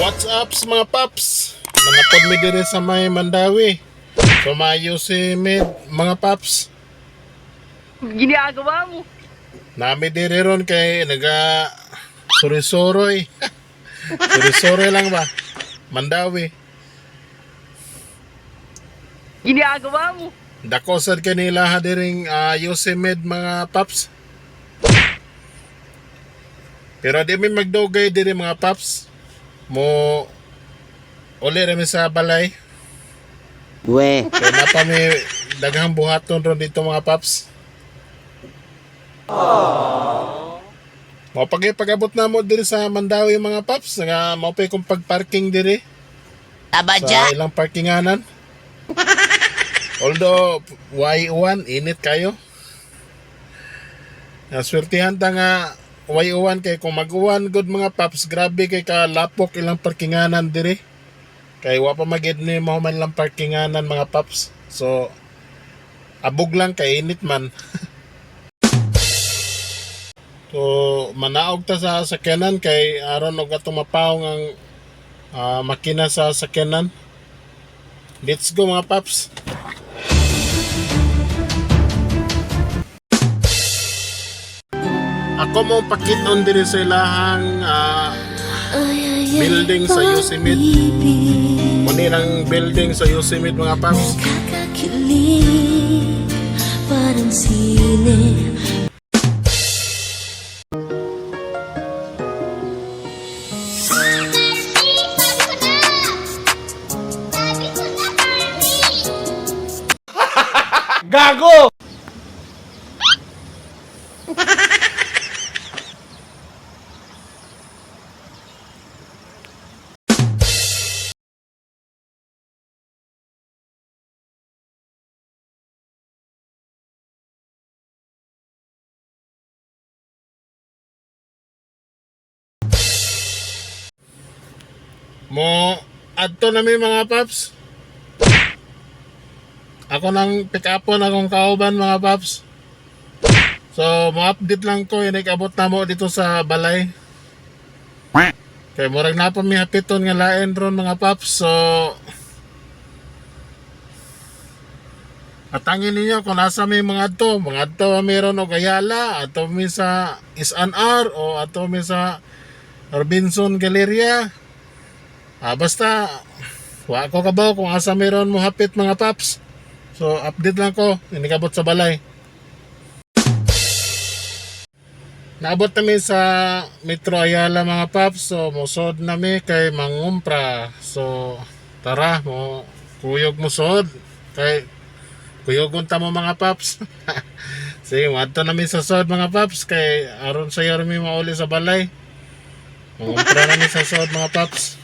What's up mga paps? Nanapod mi diri sa may Mandawi. So maayo si med mga paps. Ginagawa mo. Nami diri ron kay naga suri-suroy. Suri-suroy lang ba? Mandawi. Ginagawa mo. Dako sad kanila ha diring Yosemite mga paps. Pero di mi magdugay diri mga paps. Mo uli ra mi sa balay. We. Kaya na pa mi daghang buhaton ron dito mga paps. Mao pag pag-abot na mo diri sa Mandawi mga paps, nga mao pa kong pag-parking diri Tabadya. sa ilang parkinganan. Although Y1 init kayo. Naswertihan ta nga Y1 kay kung mag-uwan good mga paps, grabe kay kalapok ilang parkinganan diri. Kay wa pa magid ni mao man lang parkinganan mga paps. So abog lang kay init man. So manaog ta sa sakyanan kay aron og atong mapawong ang makina sa sakyanan. Let's go mga paps. Ako mo pakiton diri sa ilahang building sa Yosemite. Muni lang building sa Yosemite mga paps. Kakakilig, parang sine. Gago! Mo adto na mi mga paps. Ako nang pick upon akong kauban mga paps. So mo-update lang ko inikabot na mo dito sa balay. Kay murag na pa mi hapiton nga lain ron mga paps. So atangin ninyo kung nasa may mga adto, mga adto meron og Ayala, adto mi sa SNR o adto mi sa Robinson Galleria. Basta wa ko kabaw kung asa meron mo hapit mga paps. So update lang ko, inikabot sa balay. Naabot nami sa Metro Ayala mga paps. So mosod nami kay mangumpra. So tara mo kuyog mosod kay kuyogon ta mo mga paps. Sige, moadto nami sa sod mga paps kay aron sayo mi mauli sa balay. Mangumpra nami sa sod mga paps.